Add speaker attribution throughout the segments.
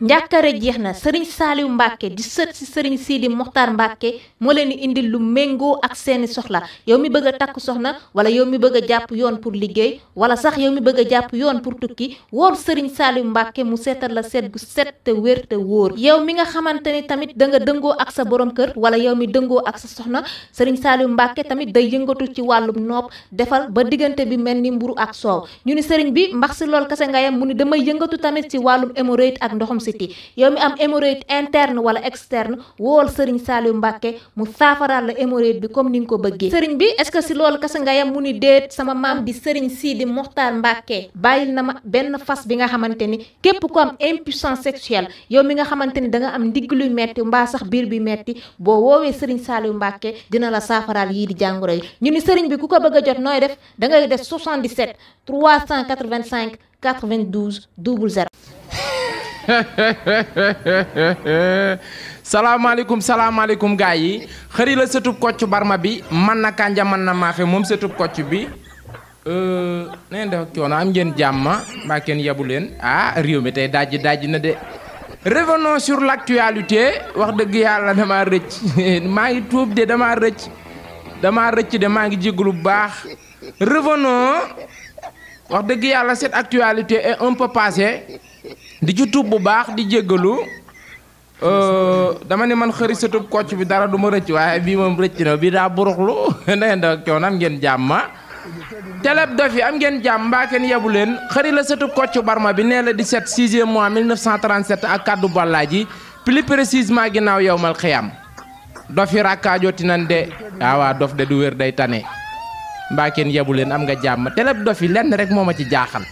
Speaker 1: njàkkare jeex na Serigne Saliou Mbacké di sët si Serigne Sidi Mokhtar Mbacké moo leen di indil lu méngoo ak seeni soxla yow mi bëgg a takk soxna wala yow mi bëgg a jàpp yoon pour liggéey wala sax yow mi bëgg a jàpp yoon pour tukki wool Serigne Saliou Mbacké mu seetal la seet bu set te wér te wóor yow mi nga xamante ni tamit da nga dëngoo ak sa borom kër wala yow mi dëngoo ak sa soxna Serigne Saliou Mbacké tamit day yëngatu ci wàllum nopp defal ba diggante bi mel ni mburu ak soow ñu ni Serigne bi mbax si lool kase nga yam mu ni damay yëngatu tamit ci wàllum hémorroïde ak ndoxum siti yow mi am hémorroïde interne wala externe wool Serigne Saliou Mbacké mu saafaraal la hémorroïde bi comme ni nga ko bëggee Serigne bi est-ce que si loolu kase nga yam mu ni déet sama maam di Serigne Sidi Mokhtar Mbacké bàyyil na ma benn fas bi nga xamante ni képp ku am impuissance sexuelle yow mi nga xamante ni da nga am ndigg luy metti mbaa sax biir bi metti boo woowee Serigne Saliou Mbacké dina la saafaraal yii di jàngoro yi ñu ni Serigne bi ku ko bëgg a jot nooy def da ngay def 77 385 92 00.
Speaker 2: salaamaaleykum gars yi xëri la sëtub Kocc Barma bi man na kànja man na maafe moom sëtub Kocc bi neen def ak coono am ngeen jàmm mbaa kenn yabu leen réew mi tey dajji na de revenons sur l'actualité wax dëgg yàlla dama rëcc maa ngi tuub de dama rëcc de maa ngi jégalu bu baax revenons wax dëgg yàlla cette actualité est un peu passée di ci tuub bu baax di jégalu dama ne man xëri sëtub Kocc bi dara du ma rëcc waaye bii moom rëcc na bii daa buruxlu ndeen da coono am ngeen jàmma teleb dof yi am ngeen jàmm mbaa kenn yebu leen xëri la sëtub Kocc Barma bi nee la 17 6e mois 1937 ak kaddu ballaaji plus précisément ginnaaw yowmal xiyam dof yi rakkaajooti nan de waaw dof de du wér day tane mbaa kenn yebu leen am nga jàmm teleb dof yi lenn rek moo ma ci jaaxal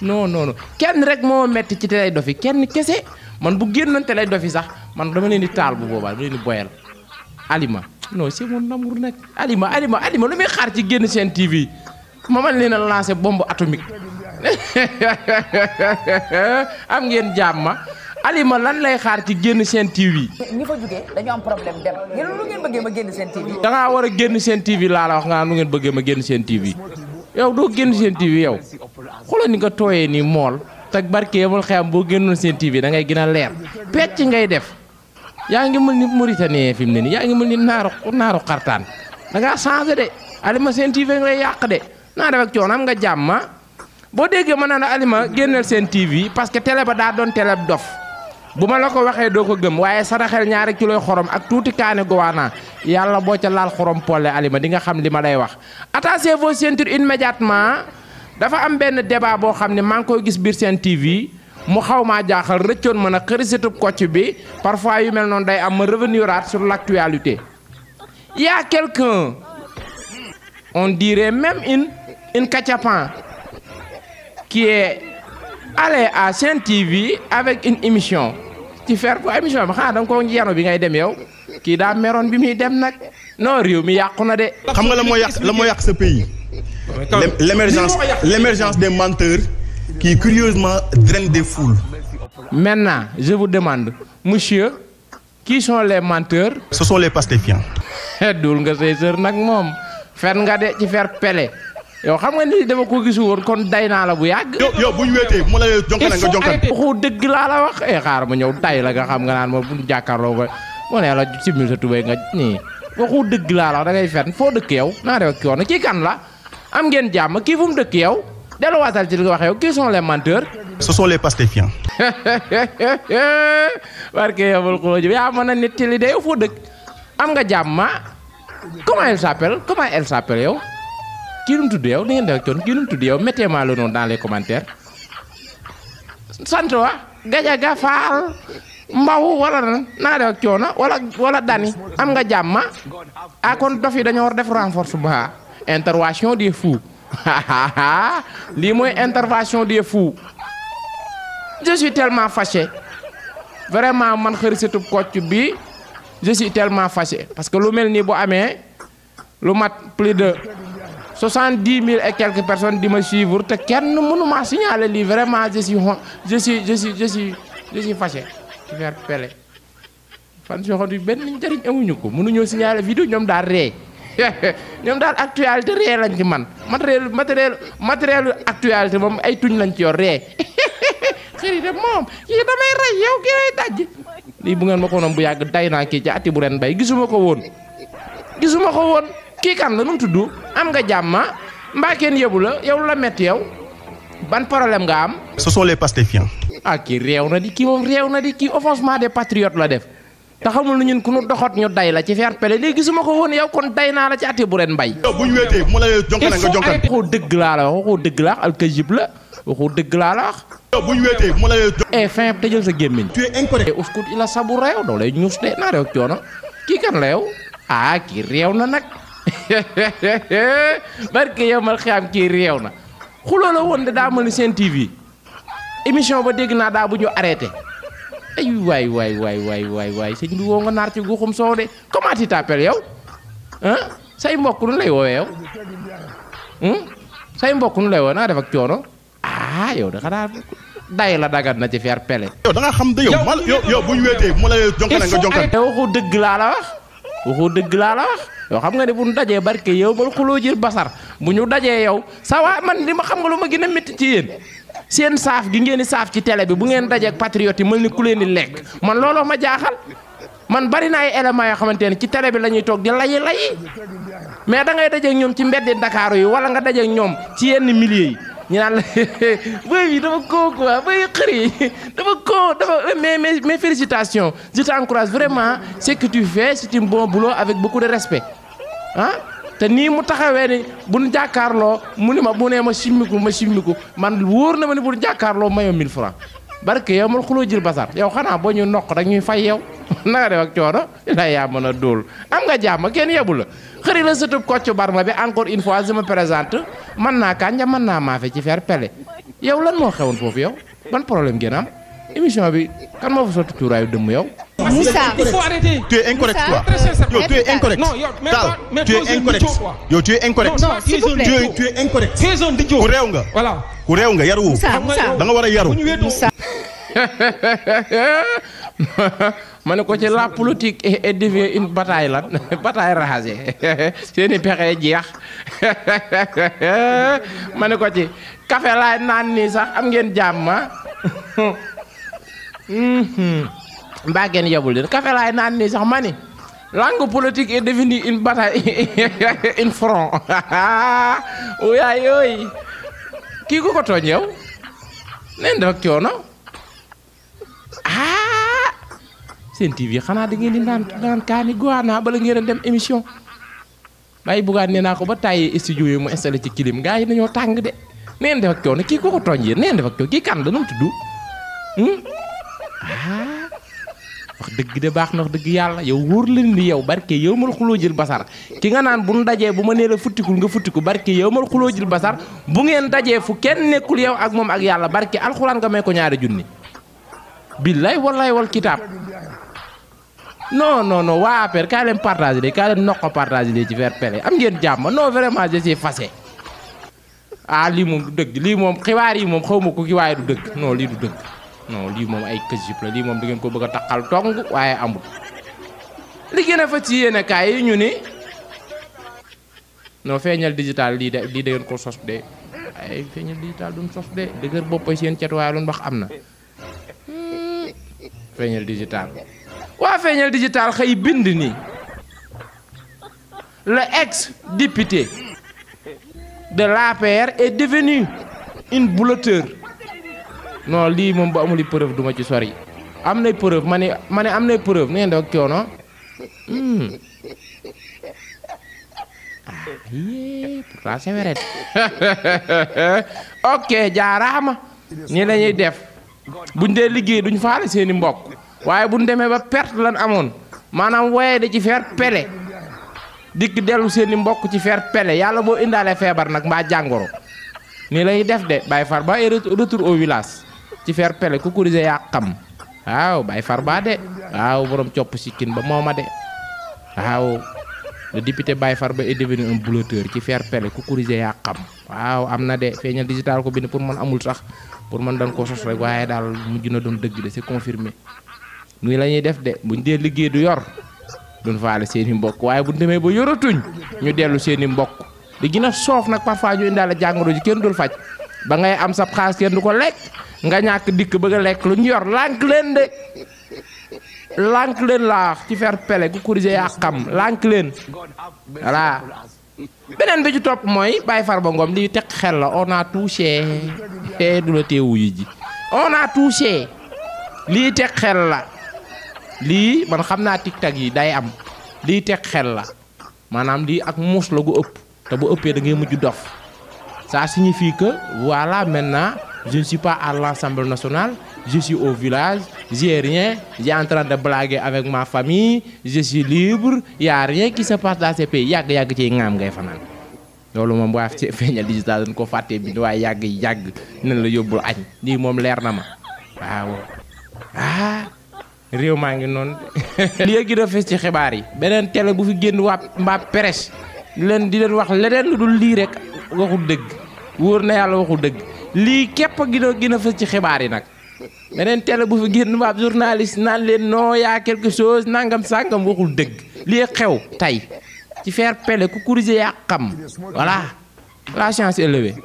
Speaker 2: non kenn rek moo metti ci teley dof yi kenn kese man bu génnoon teley dof yi sax man dama leen di taal bu boobaa dama leen di boyal Alima non c'est mon amour nag Alima lu muy xaar ci génn seen TV ma man leen a lancé bombe atomique am ngeen jàmm Alima lan lay xaar ci génn seen TV.
Speaker 3: ñi fa jógee dañu am problème dem yéen lu ngeen bëggee ma génn seen TV.
Speaker 2: da ngaa war a génn seen TV laa la wax nga lu ngeen bëggee ma génn seen TV yow doo génn seen TV yow xoolal ni nga tooyee nii mool te barke yamul xeyam boo génnoon seen TV da ngay gën a leer pecc ngay def yaa ngi mel ni Mauritanie fi mu ne nii yaa ngi mel ni naaru xartaan da ngaa changé de Alima seen TV nga lay yàq de naa def ak coono am nga jàmm boo déggee ma naan Alima génneel seen TV parce que télé ba daa doon télé dof bu ma la ko waxee doo ko gëm waaye saraxel ñaari kiloy xorom ak tuuti kaane gowaana yàlla boo ca laal xorom polle Alima di nga xam li ma lay wax. attachez vos ceintures immédiatement dafa am benn débat boo xam ne maa ngi koy gis biir seen TV mu xaw maa jaaxal rëccoon ma nag xëri sëtub Kocc bi parfois yu mel noonu day am ma reveniraat sur l'actualité. Il y a quelqu'un on dirait même une cachapan qui est allé à Sen TV avec une émission ci faire bu émission bi xanaa da nga ko yano bi ngay dem yow kii daa meroon bi muy dem nag non réew mi yàqu na de.
Speaker 4: xam nga la moo yàq ce pays. l'émergence des menteurs qui curieusement drainent des foules.
Speaker 2: Maintenant je vous demande monsieur qui sont les menteurs.
Speaker 4: Ce sont les pastéfiants.
Speaker 2: dul nga say sër nag moom fen nga de ci fer pele yow xam nga ni dama ko gisu woon kon day naa la bu yàgg.
Speaker 4: yow bu ñu weetee bu ma la jonkane nga jonkane.
Speaker 2: waxu dëgg laa la wax xaar ma ñëw tay la nga xam nga naan ma bu ñu jàkkaarloo ba moo ne la simil sa tubéy nga nii waxu dëgg laa la wax da ngay fen foo dëkk yow naa def ak kii woon kii kan la am ngeen jàmm kii fu mu dëkk yow delluwaatal ci li nga wax yow qui sont les menteurs.
Speaker 4: Ce sont les pastéfiants.
Speaker 2: barke yowul xuloo ji yaa mën a nit ci li de yow foo dëkk am nga jàmm comment elle s'appelle yow kii nu mu tudd yow da ngeen def coon kii nu mu tudd yow mettez-moi le nom dans les commentaires sant wa Gajaga Faal Mbaw wala naa def ak coono wala Dani am nga jàmm kon dof yi dañoo war def renforcement intervention des fous lii mooy intervention des fous je suis tellement fâché vraiment man xëri sëtub Kocc bi je suis tellement fâché parce que lu mel nii bu amee lu mat plus de 70 000 et quelques personnes di ma suivre te kenn mënu ma signaler lii vraiment je suis fâché ci faire pele fan soo xam ne benn njëriñ amuñu ko mënuñoo signaler vidéo ñoom daal ree ñoom daal actualité ree lañ ci man matériel actualité moom ay tuñ lañ ci yor ree xëri de moom kii damay rey yow kii lay daj lii bu ngeen ma ko noon bu yàgg day naa kii ci ati bu ren bay gisuma ko woon kii kan la nu mu tudd am nga jàmma mbaa kenn yëbu la yow la metti yow ban problème nga am.
Speaker 4: Ce sont les pastéfiants.
Speaker 2: ah kii réew na di kii moom réew na di kii offensement des patriotes la def te xamul ñun ku nu doxat ñu day la ci fair play léegi gisuma ko woon yow kon day naa la ci ati bu ren mbay.
Speaker 4: yow bu ñu weetee bu ma la jonkale nga jonkale.
Speaker 2: waxoo dëgg laa la wax waxoo dëgg laa wax alkajib la waxoo dëgg laa la wax.
Speaker 4: yow bu ñu weetee bu ma la.
Speaker 2: fin tëjal sa gémmiñ.
Speaker 4: tu es incorrect.
Speaker 2: uskut ila sabu réew doo lay ñuus de naa réew coono kii kan la yow ah kii réew na nag barke yow mal xiyaam kii réew na xuloo la woon de daa mel ni seen TV émission ba dégg naa daa bu ñu arrêté ay waay sëñ bi woo nga naar ci guxum soow de comment tu t'appelles yow ah say mbokk nu lay woowee yow say mbokk nu lay woo naa def ak coono ah yow da xanaa day la dagat na ci fair play.
Speaker 4: yow da nga xam de yow bu ñu weetee bu ma la jonkale nga jonkale.
Speaker 2: waxu dëgg laa la wax waxu dëgg laa la wax yow xam nga ne bu ñu dajee barke yow mal xuloo jël basar bu ñu dajee yow sa waa man li ma xam nga lu ma gën a métti ci yéen seen saaf gi ngeen di saaf ci télé bi bu ngeen dajee ak patriote yi mel ni ku leen di lekk man looloo ma jaaxal man bari na ay éléments yoo xamante ne ci télé bi la ñuy toog di layi mais da ngay dajeek ñoom ci mbeddi Dakar yi wala nga dajeek ñoom ci yenn milieu yi ñu naan la bëy bi dafa koo quoi bëy xëri dafa mais félicitations je t'encourage vraiment ce que tu fais c'est un bon boulot avec beaucoup de respect ah te nii mu taxawee ni bu nu jàkkaarloo mu ni ma bu nee ma simmiku man wóor na ma ni bu nu jàkkaarloo mayoo 1000 francs barke yow man xuloo jël basar yow xanaa boo ñu noq rek ñuy fay yow na nga def ak coono la yaa mën a dóol am nga jàmm kenn yebu la xëri la sëtub Kocc Barma bi encore une fois je me présente mën naa kànja mën naa maafe ci fair play yow lan moo xewoon foofu yow ban problème ngeen am émission bi kan moo fa sotti cuuraayu dëmm yow.
Speaker 5: Moussa,
Speaker 6: il faut arrêter.
Speaker 4: Tu es incorrect toi. Yo, tu es incorrect.
Speaker 6: Non, yo, mais
Speaker 4: tu es incorrect. Yo, tu es incorrect.
Speaker 6: Non, s'il vous plaît.
Speaker 4: Tu es incorrect.
Speaker 6: Tu es un idiot.
Speaker 4: Ku réew nga.
Speaker 6: Voilà.
Speaker 4: Ku réew nga yaru.
Speaker 5: Moussa.
Speaker 4: Da nga war a yaru.
Speaker 5: Moussa.
Speaker 2: ma ne ko ci la politique est devient une bataille la bataille rasée seeni pexe jeex ma ne ko ci café laay naan nii sax am ngeen jàmm mbaa ngeen yebul leen café laay naan nii sax ma ni langue politique est devenue une bataille une front yaay yooyu kii ko tooñ yow neen dafa coono Sen TV xanaa da ngeen di naan kaani guwaanaa bala ngeen a dem émission bàyyi bugaan nee naa ko ba tàyyi studio yi mu installé ci clim gars yi dañoo tàng de neen def ak coono kii ko tooñ yéen neen def ak coono kii kan la nu mu tudd wax dëgg de baax na wax dëgg yàlla yow wóor leen ni yow barke yow mal xuloo jël basar ki nga naan bu nu dajee bu ma nee la futtikul nga futtiku barke yow mal xuloo jël basar bu ngeen dajee fu kenn nekkul yow ak moom ak yàlla barke alxuraan nga may ko ñaari junni billaay wallaay wal kitaab non waa APR kaa leen partage de kaa leen noq partage de ci fair play am ngeen jàmm non vraiment je suis fâché lii moom du dëgg lii moom xibaar yi moom xaw ma ko ki waaye du dëgg non lii du dëgg non lii moom ay kësib la lii moom da ngeen ko bëgg a taqal tong waaye amul li gën a fa ci yéene kaay yi ñu ni non feeñal digital lii da ngeen ko sos de ay feeñal digital duñ sos de dëgër boppay seen cet waaye lu wax am na feeñal digital waa feeñal digital xëy bind ni le ex-député de l'APR est devenu une bouletteur non lii moom bu amul preuve duma ci sori am nay preuve ma ne am nay preuve neen da ak coono pourtant c'est vrai ok jaaraama ñi la ñuy def buñ dee liggéey duñ faale seeni mbokk waaye buñ demee ba perte lan amoon maanaam waaye da ci fair play dikk dellu seeni mbokk ci fair play yàlla boo indaale feebar nag mbaa jàngoro nii lay def de Baye Farba et retour au village ci fair play ku kurise yaa xam waaw Baye Farba de waaw borom copp sikkin ba mooma de waaw le député Baye Farba est devenu un bouletteur ci fair play ku kurise yaa xam waaw am na de feeñal digital ko bind pour man amul sax pour man dañ koo sos rek waaye daal mujj na doon dëgg de c'est confirmé nii la ñuy def de buñ dee liggéey du yor duñ faale seeni mbokk waaye buñ demee ba yoratuñ ñu dellu seeni mbokk di gën a soof nag parfois ñu indaale jàngoro ji kenn dul faj ba ngay am sa xaalis kenn du ko lekk nga ñàkk dikk bëgg a lekk lu ñu yor lànk leen de lànk leen laa ci fer pele ku corrigé yaa xam lànk leen voilà. beneen bi ci topp mooy Baye Farba Ngom lii teg xel la on a touché te du la teewu yi ji on a touché lii teg xel la lii man xam naa TikTok yi day am lii teg xel la maanaam lii ak muus la gu ëpp te bu ëppee da ngay mujj dof ça signifie que voilà maintenant je ne suis pas à l'Assemblée nationale je suis au village j'ai rien j'ai en train de blaguer avec ma famille je suis libre y a rien qui se passe dans ces pays yàgg ci ngaam ngay fanaan loolu moom waa ci feeñal digital dañ ko fàttee bi waaye yàgg nañ la yóbbul añ lii moom leer na ma waaw réew maa ngi noonu lii gi da fes ci xibaar yi beneen télé bu fi génn waa mbaa presse di leen wax leneen lu dul lii rek waxul dëgg wóor na yàlla waxul dëgg lii képp gën a fës ci xibaar yi nag beneen télé bu fi génn waa journaliste naan leen non yaa quelque chose nangam sangam waxul dëgg lii xew tey ci faire pele ku corriger yaa xam voilà la chance élevée.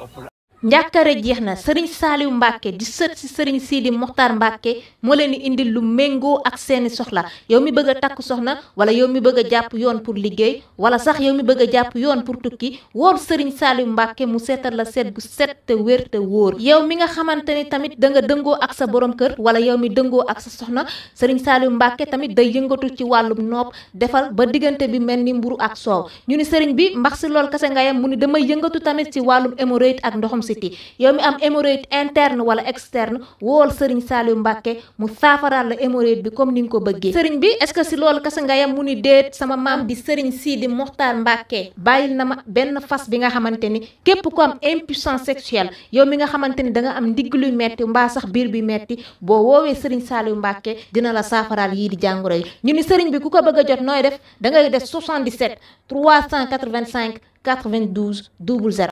Speaker 1: njàkkare jeex na sëriñ Saliou Mbacke di sët si sëriñ Sidi Mokhtar Mbacke moo leen di indil lu méngoo ak seeni soxla yow mi bëgg a takk soxna wala yow mi bëgg a jàpp yoon pour liggéey wala sax yow mi bëgg a jàpp yoon pour tukki woor sëriñ Saliou Mbacke mu seetal la seet gu set te wér te wóor yow mi nga xamante ni tamit da nga dëngoo ak sa borom kër wala yow mi dëngoo ak sa soxna sëriñ Saliou Mbacke tamit day yëngatu ci wàllum nopp defal ba diggante bi mel ni mburu ak soow ñu ni sëriñ bi mbax si lool kase nga yam mu ni damay yëngatu tamit ci wàllum hémorroïde ak ndoxum yow mi am hémorroïde interne wala externe wool sëriñ Saliou Mbacke mu saafaraal la hémorroïde bi comme ni nga ko bëggee sëriñ bi est-ce que si loolu kese nga yam mu ni déet sama maam di sëriñ Sidi Mokhtar Mbacke bàyyil na ma benn fas bi nga xamante ni képp ko am impuissance sexuelle yow mi nga xamante ni da nga am ndigg luy metti mbaa sax biir bi metti boo woowee sëriñ Saliou Mbacke dina la saafaraal yii di jàngoro yi ñu ni sëriñ bi ku ko bëgg a jot nooy def da ngay def 77 385 92 00